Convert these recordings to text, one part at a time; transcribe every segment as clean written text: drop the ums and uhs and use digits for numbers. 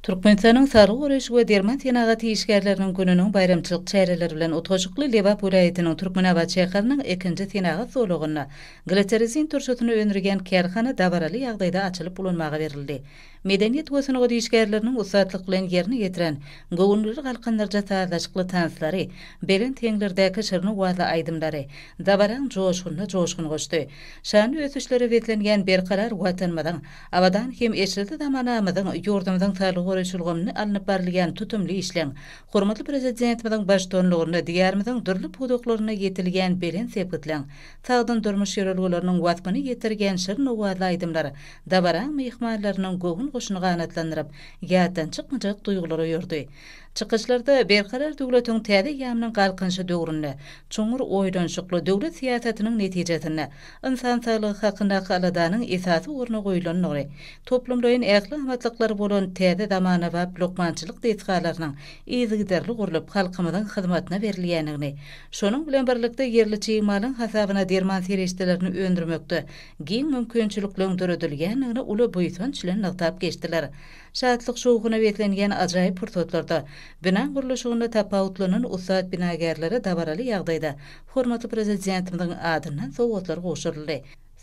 Türkmenistanyň Saglygy goraýyş we derman senagaty işgärleriniň gününiň baýramçylyk çäreleri bilen utgaşykly Lebap welaýatynyň Türkmenabat şäheriniň ikinji senagat zolagynda gliserizin turşusyny öndürýän kärhana dabaraly ýagdaýda açylyp ulanmaga berildi. Medeniýet we sungat işgärleriniň ussatlyk bilen ýerine ýetiren göwünleri galkyndyryjy sazlaşykly tanslary, belent heňlerdäki şirin owazly aýdymlary dabaraň joşgunyna joşgun goşdy. Şanly ösüşlere beslenýän berkarar Watanymyzyň Abadan hem eşretli zamanamyzyň, ýurdumyzyň saglygy goraýyş ulgamynda alnyp barylýan tutumly işleň, hormatly Prezidentimiziň baştutanlygynda Diýarymyzyň dürli pudaklarynda ýetilýän belent sepgitleň, sagdyn durmuş ýörelgeleriniň waspyny ýetirýän şirin owazly aýdymlar dabaraň myhmanlarynyň göwün guşuny ganatlandyryp, ýatdan çykmajak duýgulary oýardy. Çykyşlarda Berkarar döwletiň täze eýýamynyň Galkynyşy döwründe çuňňur oýlanyşykly döwlet syýasatynyň netijesinde ynsan saglygy hakyndaky aladanyň esasy orna goýlandygy, toplumlaýyn ähli amatlyklary bolan täze zamanabap lukmançylyk desgalarynyň yzygiderli gurlup, halkymyzyň hyzmatyna berilýändigini, şonuň bilen birlikde ýerli çig malyň hasabyna derman serişdelerini öndürmekde giň mümkinçilikleriň döredilýändigini uly buýsanç bilen nygtap geçdiler. Şatlyk-şowhuna beslenýän ajaýyp pursatlarda binaň gurluşygynda tapawutlanan ussat binagärlere dabaraly ýagdaýda hormatly Prezidentimiziň adyndan sowgatlar gowşuryldy.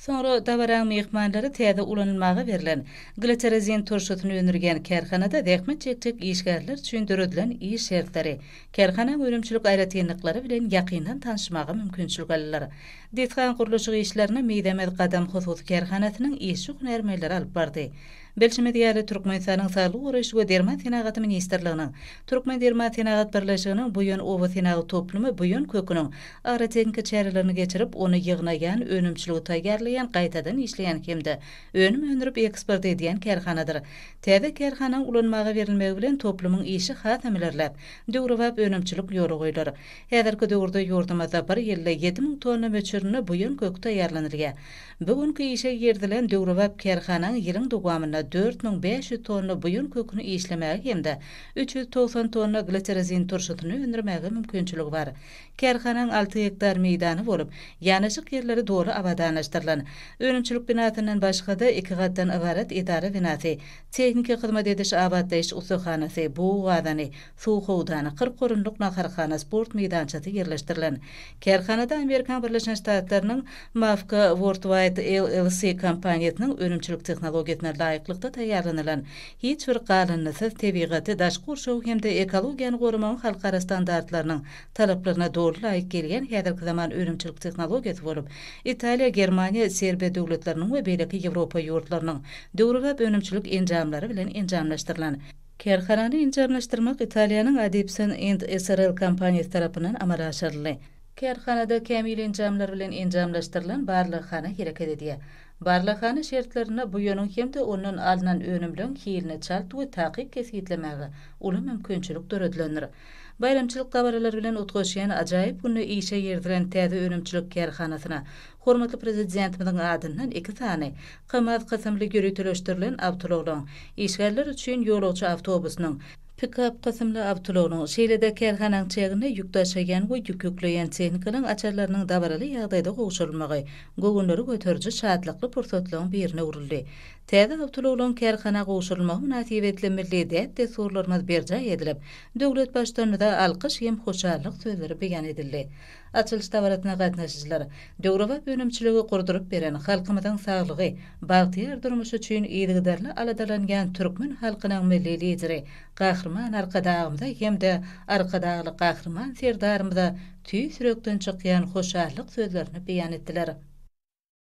Soňra dabaraň myhmanlary täze ulanylmaga berlen gliserizin turşusyny öndürýän kärhanada zähmet çekjek işgärler üçin döredilen iş şertleri, kärhanaň önümçilik aýratynlyklary bilen ýakyndan tanyşmaga mümkinçilik aldylar. Desgaň gurluşyk işlerini Mizemez gadam hususy kärhanasynyň işçi-hünärmenleri alyp bardy. Bilşimiz ýaly, Türkmenistanyň Saglygy goraýyş we derman senagaty ministrliginiň Türkmendermansenagat birleşiginiň Buýan oba senagat toplumy buýan köküniň agrotehniki çärelerini geçirip, ony ýygnaýan, önümçiligi taýýarlaýan, gaýtadan işleýän hem-de önüm öndürip eksport edýän kärhanadyr. Täze kärhanaň ulanmaga berilmegi bilen toplumyň işi hasam ilerläp, döwrebap önümçilik ýola goýlar. Häzirki döwürde ýurdumyzda bir ýylda 7000 tonna möçberinde buýan köki taýýarlanylýar. Bu günki işe girizilen döwrebap kärhanaň ýylyň dowamynda 4500 tonna buýan köküni işlemäge hem-de 390 tonna gliserizin turşusyny öndürmäge mümkinçiligi bar. Kärhanaň alty gektar meýdany bolup, ýanaşyk ýerleri doly abadanlaşdyrylan. Önümçilik binasyndan başga-da, iki gatdan ybarat edara binasy, tehniki hyzmat ediş abatlaýyş ussahanasy, bug gazany, suw howdany, 40 orunlyk naharhana, sport meýdançasy ýerleşdirilen. Kärhanada Amerikan Birleşen Ştatlarynyň Mafco Worldwide LLC kompaniýasynyň önümçilik tehnologiýasyna laýyklykda taýýarlanylan, hiç bir galyndysyz, tebigaty, daşky gurşawy hem-de ekologiýany goramagyň halkara standartlarynyň talaplaryna doly laýyk gelýän häzirki zaman önümçilik tehnologiýasy bolup, Italiýa, Germaniýa, Serbiýa döwletleriniň we beýleki Ýewropa ýurtlarynyň döwrebap önümçilik enjamlary bilen enjamlaşdyrylan. Kärhanany enjamlaşdyrmak Italiýanyň Adipson Ind SRL kompaniýasy tarapyndan amala aşyryldy. Kärhanada kämil enjamlar bilen enjamlaşdyrylan barlaghana hereket edýär. Barlaghana şertlerinde buýanyň hem-de ondan alnan önümleň hilini çalt we takyk kesgitlemäge uly mümkinçilik döredilendir. Baýramçylyk dabaralary bilen utgaşýan ajaýyp günde işe girizilen täze önümçilik kärhanasyna hormatly Prezidentimiziň adyndan iki sany KAMAZ kysymly ýöriteleşdirilen awtoulaglaryň, işgärler üçin ýolagçy awtobusynyň, pikap kysymly awtoulagynyň, şeýle-de kärhananyň çäginde ýük daşaýan we ýük ýükleýän tehnikalaryň açarlarynyň dabaraly ýagdaýda gowşurylmagy göwünleri göteriji şatlykly pursatlaryň birine öwrüldi. Täze awtoulaglaryň kärhana gowşurylmagy mynasybetli milli däp-dessurlarymyz berjaý edilip, döwlet Baştutanymyza alkyş hem hoşallyk sözleri beýan edildi. Açylyş dabarasyna gatnaşyjylar döwrebap önümçiligi gurduryp beren, halkymyzyň saglygy, bagtyýar durmuşy üçin yzygiderli aladalanýan türkmen halkynyň Milli Lideri Gahryman Arkadagymyza hem-de Arkadagly Gahryman Serdarymyza tüýs ýürekden çykýan hoşallyk sözlerini beýan etdiler.